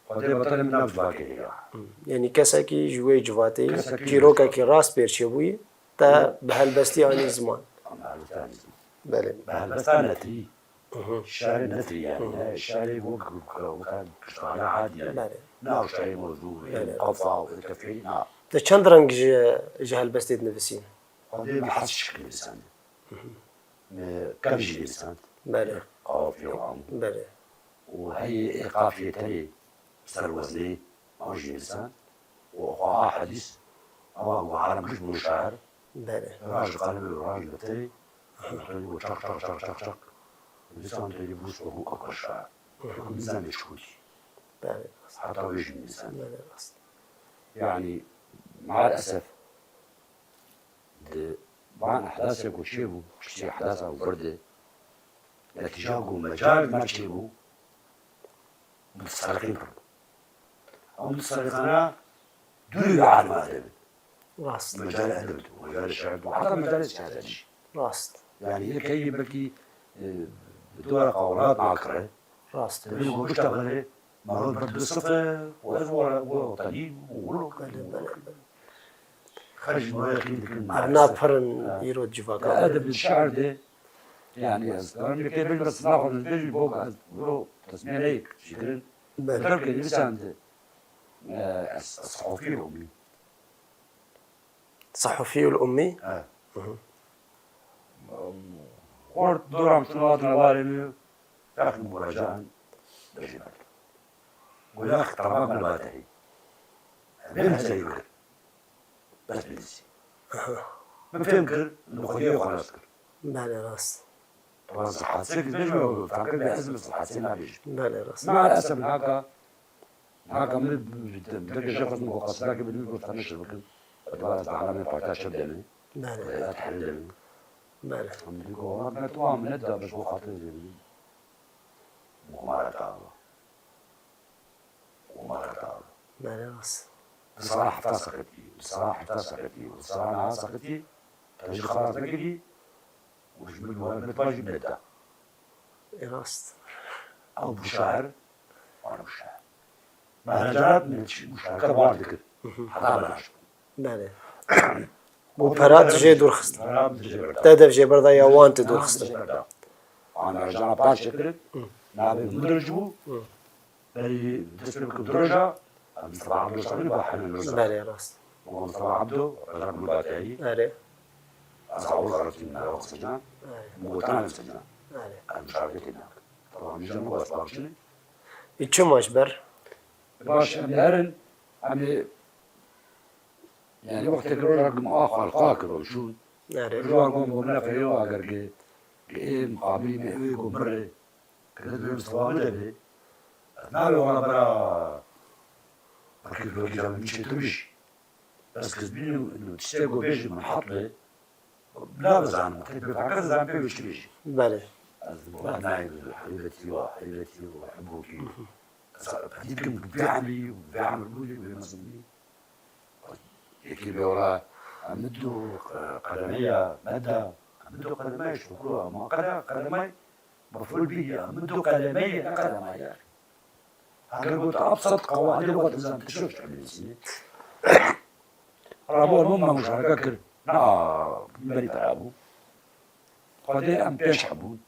Xwedê betelê min nav civakê ya. Hmm. Yani kesekî ji wê civatê Kesekî çîrokekî rast pêr çêbûyî, te bi helbestî anî ziman. Ama helbestî anî ziman. Belê. Bi helbesta netirî. Hı hı. Şarê netirî yani. Hı hı. Şarê wek, wek, wek kiştara adî yani. Belê. Na şarê mewzû, Belê. Kafa, kefê, na. Te çend reng ji, ji helbestê dinivîsîn? Xwedê bi hez şikil nivîsand. Hı hı. Me kevn jî nivîsand. Belê. Qafî û am. Belê. Û heyê ê qafiyê tenê ser weznê, ew jî nivîsand. Û xwe a hedîs, ewa û Arem giş bûn şair. Belê. Raj qalibê û raj li tey, û tey û çaq, çaq, çaq, çaq, çaq. Nivîsand tey bû sobu akbar şair. Hı hı. Nizanê çi gotî. Belê. Heta wê jî nivîsand. Belê, rast. Yani, maal esef, di van ehdasê ku çêbû, piştî ehdasa û vir de, netîca ku mecal me çêbû, muteserrifîn pir bû. Ew muteserrifana dûrî wî alema edeb in. Rast. Mecalê edeb dibû, mecalê şiir dibû, heta mecalê siyaset jî. Rast. Yani yek heyî belkî, e, bi dora qawlat nakire. Rast. Dibê ku biştexile, Maro ber bi sif e, û ez were, were tenî, û were Belê, belê, belê. Xercî maya xîn dikin. Erna pir in Ha. Îro civaka. Ya, edeb şiir de, yani ez, ben bir kere bilmez, sınav olmuş, bir bok, ez, bro, tesmiye ne yek, şikirin. Belê. Belki bir sen de, e, es, es, hofi olmuyor. Sehufî û Ummî? He. Hı hı. Xort doram şunu adına var emi, yaxin muracan, bejî ber. Goya xitaban me vate hî. Em ê hezeyî kir. Bes bilîzî. Aha. Min fêm kir, min xwediyê xwe nas kir. Belê, rast. Rast, hadisek dibêjim, ew, takir be ez bi hadisê nabêjim. Belê, rast. Ma esem haka, haka min, deke jê xwest min ku qasida ke bi min gofta neşir bikin. Dibara ez dana min parça şev de min. Belê. Ez herin de min. Belê. Em digo, "Wala me tu amine da, bes bo xatir de min." Gumara ta. Belê, rast. Di sala hefta seqetî, di sala hefta seqetî, di sala niha seqetî, te jî xelas nekirî, û ji min were min pa jî neda. Ê, rast. Ew bû şair, wan bû şair. Mehrecanat min şairker wan dikir. Hı hı. Heta min aşk. Belê. Û pera tu jê dûr xist. Pera min tu jê berda. Te dev jê berda ya wan tu dûr xist. An rejana paş çekirin. Hı. Navê min dirij bû. Hı. Berî dest pê bikim du roja, Mustafa Abdo sabî ba hemen roja. Belê, rast. Û Mustafa Abdo, Rejab Gulbatayî. Erê. Ez hawil xerotî min, ew Secan. Erê. Min gotana min Secan. Erê. Ez muşareketê min. Tamam, Secan, bu baş bakışını. Ê çima ji ber? Baş, em ê herin, em ê Yani wextê ki rojek min a xalqa kiro şûn. Erê. Rojek min got, "Min neferiyo ager ki, ki ê muqabilî me wê got min re, ki ne dibê Mustafa min de be. Ez nabê wala bera, belkî tu wekî min çê tu bî jî. Bes ki ez bînim, tiştê got bêjî min hat be." Bila bizanim, tê pê fekir zanim pê wê çi bêjî. Belê. Ez wela nayê bi heybetî wa, heybetî wa, hebokî. Hı hı. Ez hevdî dikim bi vê emrî, bi vê emr bû jî, bi vê mezin bî. Yekî bê wela, em du, e, qedemê ya, me da, em du qedemê şukru, ama qeda, qedemê مفعول به، من دو قلمه، ne qelema ye. Heger got ebsat qawaidê luxet dizan, tu çi binivîsînî? Rabo min me muşareke kir. Na, berî pera bû. Xwedê em pênc heb bûn.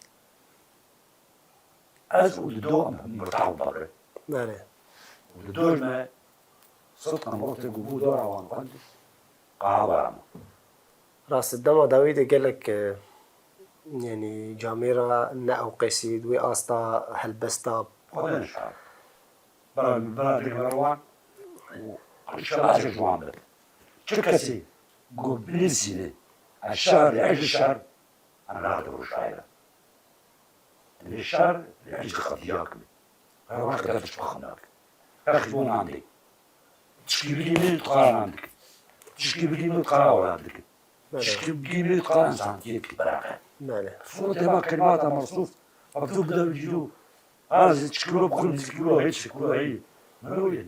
Ez û Dido em mirtah û berê. Belê. Û Dido ji me sidqan wextê ku bû dora wan xwend, qawa me. Rast, dema dawî de gelek, e, yanî camêra ne ew qesî di wê asta helbesta. Xwedê nişar. Bira, bira dikeve wan û înşallah ji wan be. Çi kesî ku binivîsîne, eşar, ecli şar, em rahat û şair. Divê şar li eclî qediya kibe. Her wext def ji xwe nake. Qex ji bo nan dê. Tişkî bigî min dixwara nan dike. Tişkî bigî min dixwara welat dike. Belê. Tişkî bigî min dixwara insantiyê dike. Beraber. Belê. Sûretê me, kelimata mersûf, hevdû bide vîdyo. Ha, ez çi kilo bixwim, çi kilo hê, çi kilo hê. Mero yê.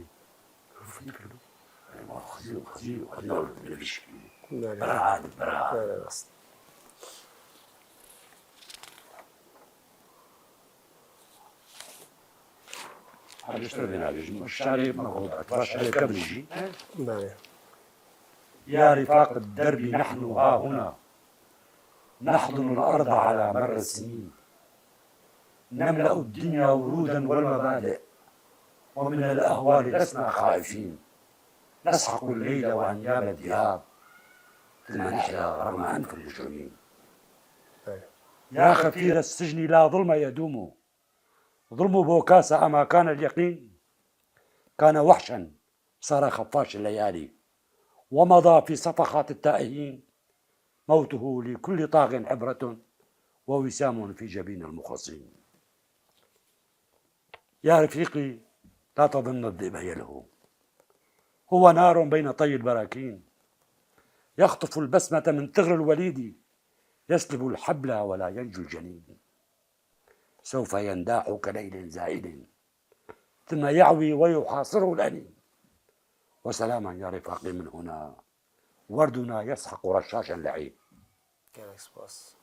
Belê. Bera, bera. Belê, rast. Her tişt re bêne bêjim. Şarê me got, etba şarê ke bijî. Belê. يا رفاق الدرب نحن ها هنا نحضن الأرض على مر السنين. نملأ الدنيا ورودا والمبادئ، ومن الأهوال لسنا خائفين، نسحق الليل وأنياب الذهاب، ثم نحيا رغم أنف المجرمين. يا خفير السجن لا ظلم يدوم، ظلم بوكاسا أما كان اليقين، كان وحشا صار خفاش الليالي، ومضى في صفحات التائهين، موته لكل طاغ عبرة ووسام في جبين المخلصين. يا رفيقي، لا تظن الذئب يلهو، هو نار بين طي البراكين، يخطف البسمة من ثغر الوليد، يسلب الحبل ولا ينجو الجنين، سوف ينداح كليل زائد، ثم يعوي ويحاصره الأنين. وسلاما يا رفاقي من هنا، وردنا يسحق رشاشا لعين. Gelek spas.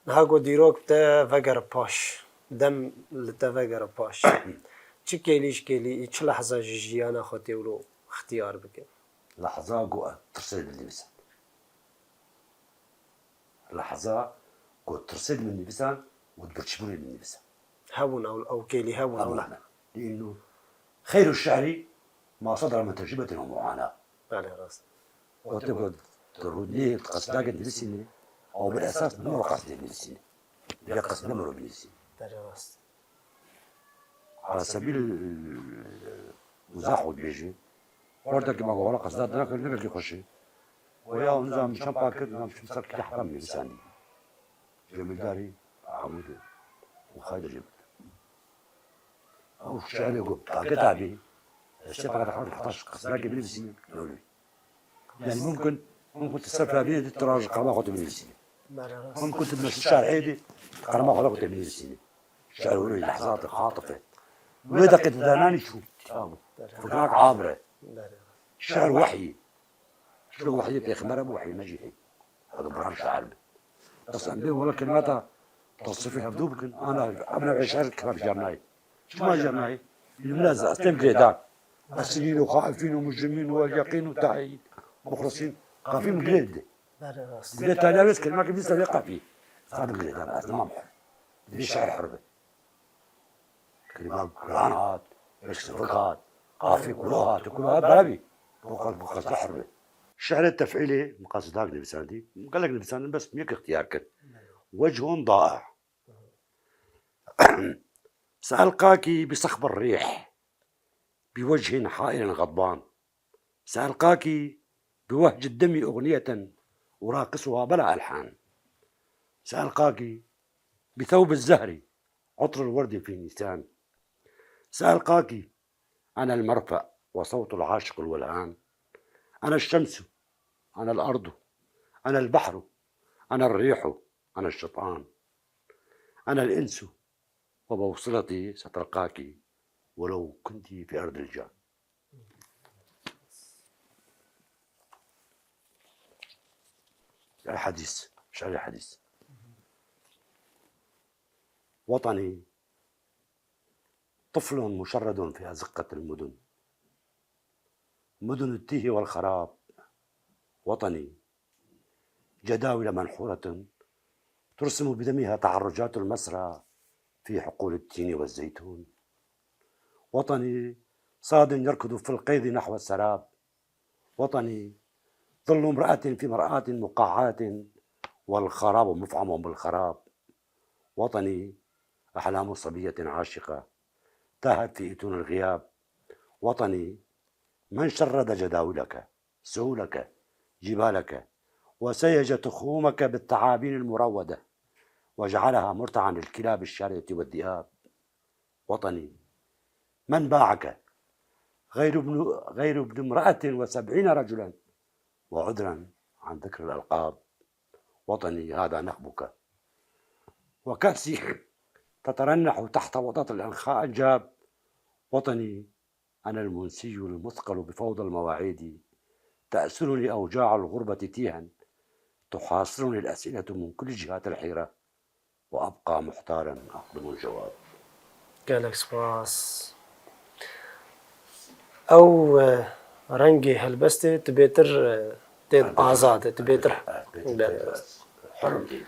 Niha ku dîrok te vegere paş, dem li te vegere paş. Çi kêlî ji kêlî, çi lehza ji jiyana xwe tê wilo ixtiyar bike? Lehza ku ez tirsê dinivîsim. Lehza ku tirsê di min nivîsan û di birçîbûnê min nivîsan. Hebûn ew, ew kêlî hebûn ew lehza. Lîno xeyr û şehrî ma sedra min tecrübetin û muana. Belê, rast. Wextê ku tu rûnê qesidakê nivîsînî, ew bil esas ne qesidê nivîsînî. Vê qesidê mirov nivîsînî. Belê, rast. Ala sebîl mizah û dibêjî. Xortekî me gola qesda dina kir, ne gelkî xweş e. Goya hûn zam çend pak kir, zam çend ser kî heta nivîsandî. Cemildarî Amûdê û Xayda Cemil. Ew şi'rê ku paket abî, ez çi paket xwe heta qesdakê binivîsînim, ne wî. Yani mumkin, mumkin tu ser fabiyê de tu raj qama xwe tu binivîsînî. Belê, rast. Mumkin tu meşî şarhê de qama xwe tu binivîsînî. Şi'r wilo lehzat xatif e. Wê deqê tu dananî çû. Belê. Fikrak abire. Belê. Şi'r wehyî. Şi'r wehyî pêxember e, wehyî me jî heye. Hadi biran şair be. Bes em bê wela kelimata tasnîfê hevdû bikin, ana, em ne şiir kira jernayê. Çima jernayê? Li min ez, ez têm girêdan. Esirîn û xaifîn û mujrimîn û el-yeqîn û tahîn, muxlisîn. Qafî min girê dide. Belê, rast. Divê taliya wê kelmekê bî ser vê qafî. Sadim girêdan, ez nimam her. Divê şiir her be. Kelîma giran hat, pêşkevik hat, qafî kuro hat, kuro hat, berevî. Bu qas, bu qas da herbe. Şi'rê tef'îlê, miqasidak nivîsandî. Gelek nivîsandin, bes yek ixtiyar kir. Wechun da'i. سألقاك بصخب الريح، بوجه حائر غضبان. سألقاك بوهج الدم أغنية أراقصها بلا ألحان. سألقاك بثوب الزهر عطر الورد في نيسان. سألقاك، أنا المرفأ وصوت العاشق الولهان. أنا الشمس، أنا الأرض، أنا البحر، أنا الريح، أنا الشطآن. أنا الإنس، وبوصلتي ستلقاك ولو كنت في أرض الجان. الحديث، شعر الحديث. وطني طفل مشرد في أزقة المدن، مدن التيه والخراب. وطني جداول منحورة ترسم بدمها تعرجات المسرى في حقول التين والزيتون. وطني صاد يركض في القيض نحو السراب. وطني ظل امرأة في مرآة مقاعاة والخراب مفعم بالخراب. وطني أحلام صبية عاشقة تاهت في إتون الغياب. وطني من شرد جداولك، سهولك، جبالك، وسيج تخومك بالتعابين المرودة، وجعلها مرتعا للكلاب الشارية والذئاب. وطني من باعك غير ابن، غير ابن امرأة وسبعين رجلا، وعذرا عن ذكر الألقاب. وطني هذا نخبك وكأسي تترنح تحت وطأة الأنخاء الجاب. وطني أنا المنسي المثقل بفوضى المواعيد، تأسرني أوجاع الغربة تيها، تحاصرني الأسئلة من كل جهات الحيرة، وأبقى محتارا أطلب الجواب. Gelek spas. Ew, e, rengê helbestê tu bêtir, e, tê azad, tu bêtir. Belê. Hurm tê.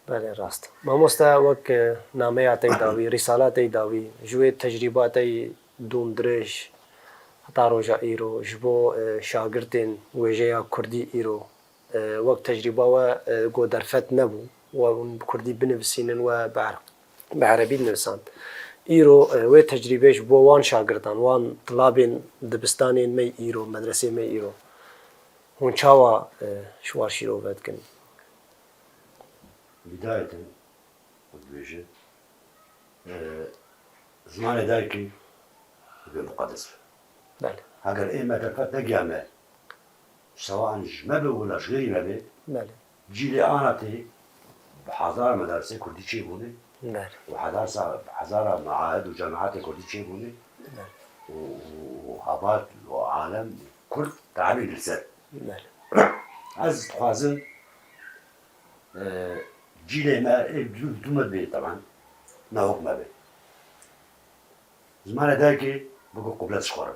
Belê, rast. Mamoste, wek, e, nameya te yî dawî, rîsala te yî dawî, ji wê tecrîba te yî dûm dirêj heta roja îro, ji bo, e, şagirtên wêjeya kurdî îro, e, wek tecrîba we, e, ku derfet nebû, we hûn bi kurdî binivîsînin, we bi er-, bi erebî dinivîsand. Îro, e, wê tecrîbê ji bo wan şagirtan, wan tilabên dibistanên me îro, medresê me îro, hûn çawa, e, ji wan şîrove dikin? Bidayeten, û dibêje, e, zimanê dayikê divê muqedes be. Belê. Heger ê me derfet negiya me, sewan ji me be wila ji xêrî me be, Belê. Cîlê ana tê bi hezara medarsê kurdî çêbûne Belê. Û hezar sa-, hezara meahed û cemaetê kurdî çêbûne Belê. Û, û, û heval û alem kurd teamî li ser. Belê. Ez dixwazim, e, cîlê me ê dû, dû me dibê, teban, ne wek me be. Zimanê dayikê bigo qublet ji xwe re.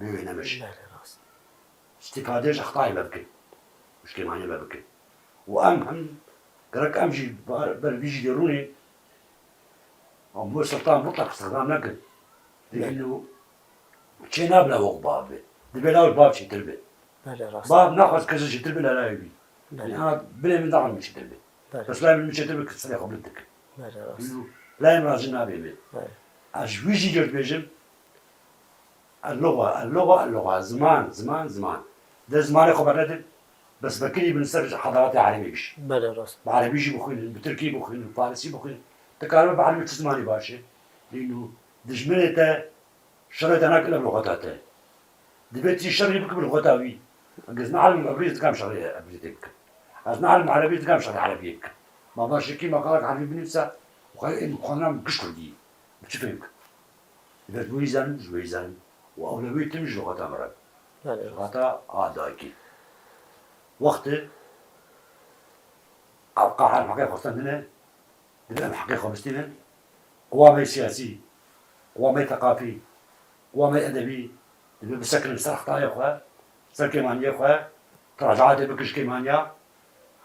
Bê wê nemiş. Belê, rast. Îstîfadê ji extayê me bikin. Ji kêmaniyê me bikin. Û em, em, gerek em jî ber, ber vî jî derûnê, em bo sultan mutlak îstixdam nekin. Belê. Lêno çê nabine wek bav be. Dibe law bav çêtir be. Belê, rast. Bav naxwaz kes çêtir be, la layê wî. Belê. Yani, ana binê min daxin min çêtir be. Belê. Bes layê min çêtir be, kes serê xwe bilind dike. Belê, rast. Lêno layê min razî nabe me. Belê. Ez ji wî jî dibêjim, El-luga, el-luga, el-luga. Ziman, ziman, ziman. De zimanê xwe bernedin, bes vekirî bin ser hadaretê erebî giş. Belê, rast. Bi erebî jî bixwînin, bi tirkî bixwînin, bi farisî bixwînin. Dikare bi erebî çi zimanî baş e? Lêno dijminê te şerê te nake bi luxeta te. Divê tî şerî bike bi luxeta wî. Ez ne alim ebrî dikim şerê ebrî tê bikim. Ez ne alim erebî dikim şerê erebî bikim. Ma baş e kî maqalek erebî binivîse, xwe ên xwendina min giş kurdî. Bi çi fêm bikim? Divê ji wî zanim, ji wî zanim. Û ewlewî tim ji luxeta min re. Belê. Luxeta a dayikê. Wextê ew qahar heqê xwestin hene, divê em heqê xwe bistînin. Qiwamê siyasî, qiwamê teqafî, qiwamê edebî, divê bisekinin ser extayê xwe, ser kêmaniyê xwe, tiracaatê bikin ji kêmaniya,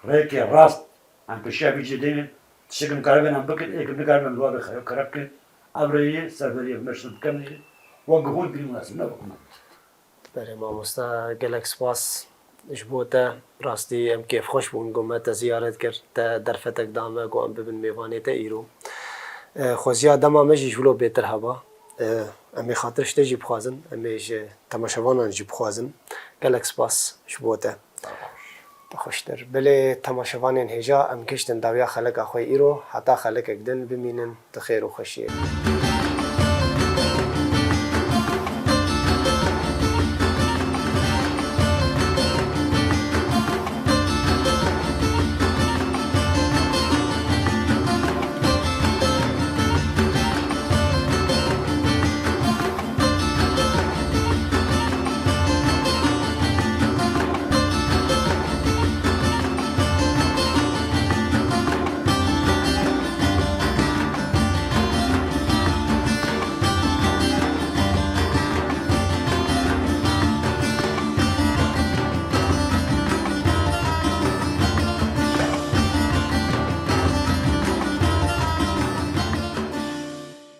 rêkê rast, em pêşiya vî cihê deynin, tiştekên karibin em bikin, êk nikaribin em li wan rê xeyo kare bikin, ev rêyê serveriyê bi me şin bikin, wek hûn bînin munasib ne wek me. Belê mamoste, gelek spas ji bo te. Rastî em kêfxweş bûn ku me te ziyaret kir, te derfetek da me ku em bibin mêvanê te îro. E, xweziya dema me jî ji wilo bêtir heba. E, em ê xatir ji te jî bixwazin, em ê ji temaşevanan jî bixwazin. Gelek spas ji bo te. Te xweştir. Belê temaşevanên hêja, em gihiştin dawiya xeleka xwe îro. Heta xelekek din bimînin di xêr û xweşiyê.